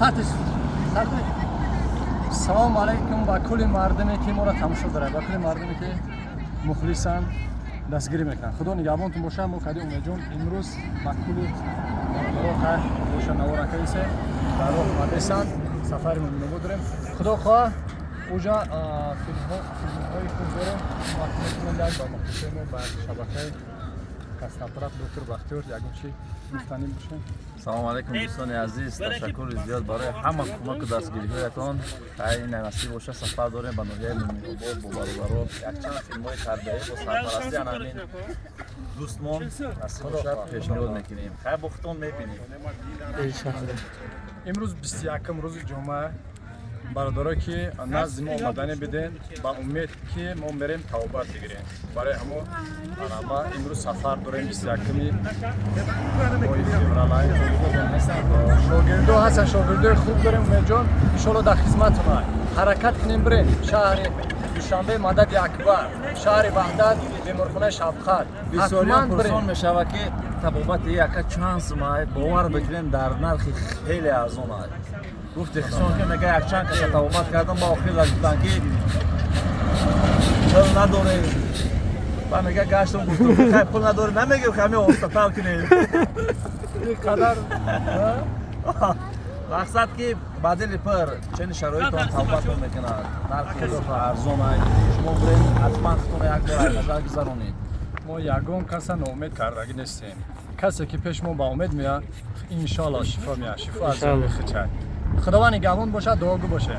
Сартиш, сартиш. Салому алайкум ба кулли мардуме, ки моро тамошо дорад, ба кулли мардуме, ки мухлисанд, дастгирӣ мекунанд. Худо нигаҳбонтон боша. Мо кади Умедҷон имрӯз ба кулли бародаро хайр боша, наворакаисе дар роҳ омадесанд, сафари Муминобод дорем. Худо хоҳа, уҷа филмҳои хуб дорем. Метавонем як ба мухлисои мо, ба шабакаи каснатараф доктор Бахтиёр ягон чи гуфтанӣ бошем. Салому алайкум, дӯстони азиз. Ташаккури зиёд барои ҳама кӯмаку дастгириҳоятон. Ин насиб боша, сафар дорем ба ноҳияи Муминобод бо бародаро. Якчанд филмҳои тарбиявӣ бо сарпарастии ана ҳамин дӯстмон, насиб бошад, пешниҳод мекунем. Хайр, бо худтон мебинем. Имрӯз 21-м рӯзи ҷумъа. Бародаро, ки назди мо омаданӣ биден, ба умед ки мо мерем, тавбат бигирем. Барои ҳамо ма имрӯз сафар дорем, 21-ми моҳи февралай. Шогирдо ҳастан, шогирдои хуб дорем. Умедҷон, иншоалло, дар хизматона ҳаракат кунем, бирем шаҳри Душанбе, Мадади Акбар, шаҳри Ваҳдат, беморхонаи Шафқат. Бисёриён пурсон мешавад, ки табобати яка чанд сумай. Бовар бикунем, дар нархи хеле арзон аст. Гуфти хисон ки мега, якчанд каса табобат кардам, ба охир гуфтанд, ки пул надорем. Ба мега гаштам, гуфтам, хай, пул надорем, намегӯ, ҳами остатар кунем. Қадар. Мақсад, ки ба дили пир чени шароитон табобатон мекунад, нархи арзон. Шумо биред, ҳатман худтон як бор назар гузаронед. Мо ягон каса ноумед кардагӣ нестем. Касе ки пеш мо ба умед меяд, иншоалло, шифо меяд, шифо аз хичай. Худованд нигаҳбон бошад, дуогӯ бошед.